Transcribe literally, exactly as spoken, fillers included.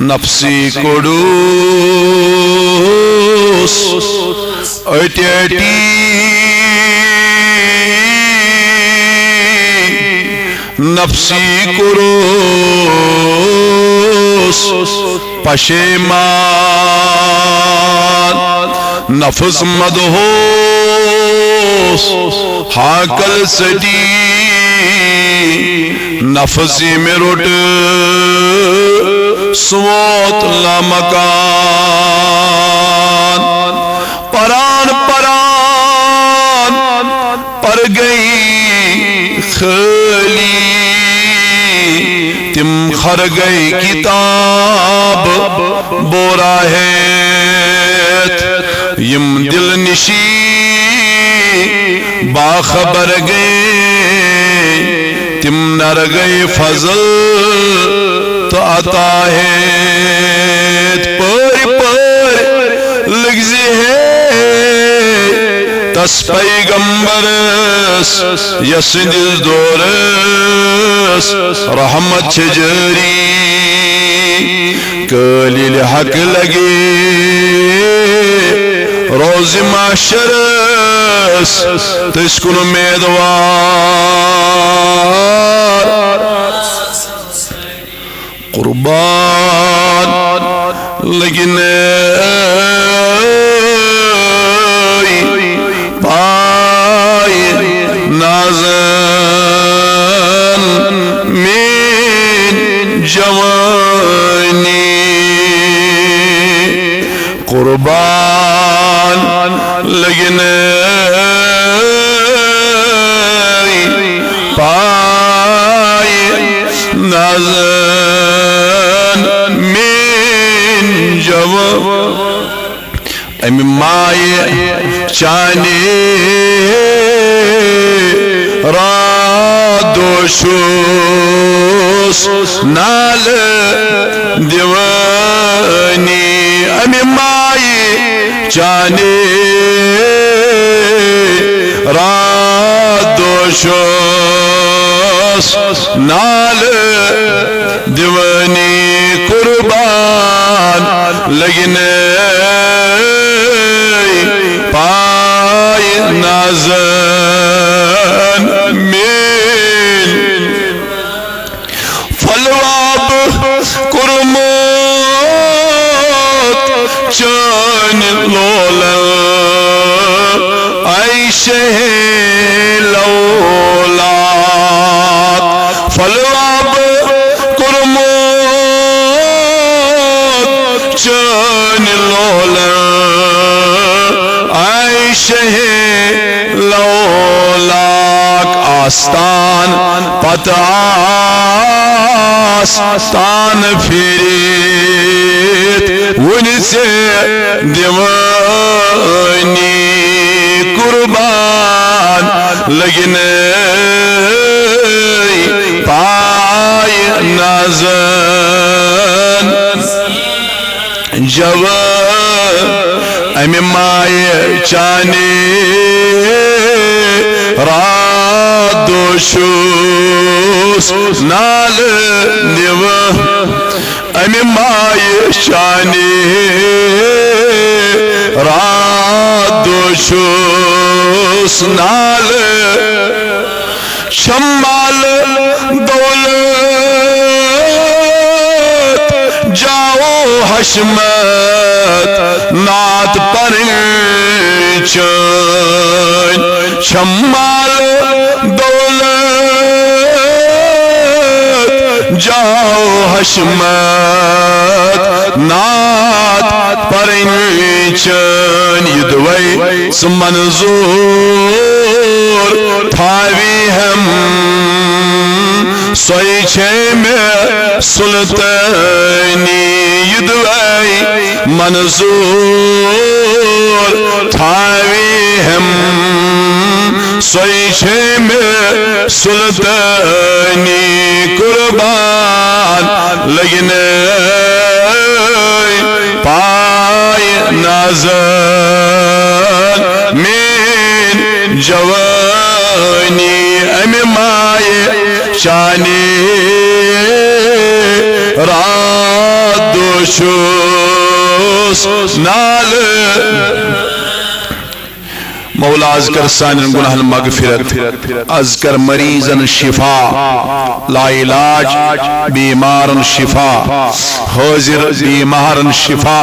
نفسی کوٚڑُس أٹۍ أٹۍ، نفسی کوٚرُس پشیمان۔ نفس مدہوس ہاکل سٹی، نفس ییٚمہِ روٚٹ سُہ ووت لامکان۔ پران پران پر گئی خٲلی، تِم خر گئی کتاب بورا ہیتھ۔ یِم دل نشی باخبر گئی، تِم نر گئی فضل تہٕ عطا ہیتھ۔ پٲرۍ پٲرۍ لٔگۍ زِ ہے تس پیغمبرس، یسٕنٛدِس دورس رحمت چھِ جٲری۔ کٲلۍ ییٚلہِ حق لگہِ روزِ محشرس، تٔسۍ کُن امیدوار۔ قربان لگنَے پایہِ نازن میٲنۍ جوٲنی۔ قربان لگنَے پایہِ نازن میٲنۍ جوان۔ امہِ مایہِ چانہِ راتھ دۄہ چھُس نالہٕ دِوٲنی۔ امہِ مایہِ چانہِ راتھ دۄہ چھُس نالہٕ دِوٲنی۔ قربان لگنَے پایہِ نازن میٲنۍ۔ پھلواب کوٚرمُت چٲنۍ لولن عایشہ لولاک۔ پھلواب کوٚرمُت چٲنۍ لولن عایشہ لولاک۔ آستان پتہٕ آستان پھیرِتھ وُنہِ ژےٚ دِوٲنی۔ قربان لگنَے پایہِ نازن جوان۔ امہِ مایہِ چانہِ راتھ دۄہ چھُس نالہٕ نِوان۔ امہِ مایہِ چانہِ راتھ دۄہ چھُس نالہٕ۔ شمال دولت جاو حشمت نعت پرٕنۍ چٲنۍ۔ شمال دولت جاو حشمت نعت پرٕنۍ چٲنۍ۔ یہِ دُعاے ژٕ منظور تھاوی ہم، سۄے چھے مےٚ سلطٲنی۔ یہِ دُعاے منظور تھاوی ہم، سۄے چھے مےٚ سلطٲنی۔ قربان لگنَے پایہِ نازن میٲنۍ جوٲنی۔ امہِ مایہِ چانہِ راتھ دُشُس نالہٕ۔ مولا، از کر سانٮ۪ن گناہن مغفرت، از کر مریضن شفا، لا علاج بیمارن شفا، حاضر بیمارن شفا۔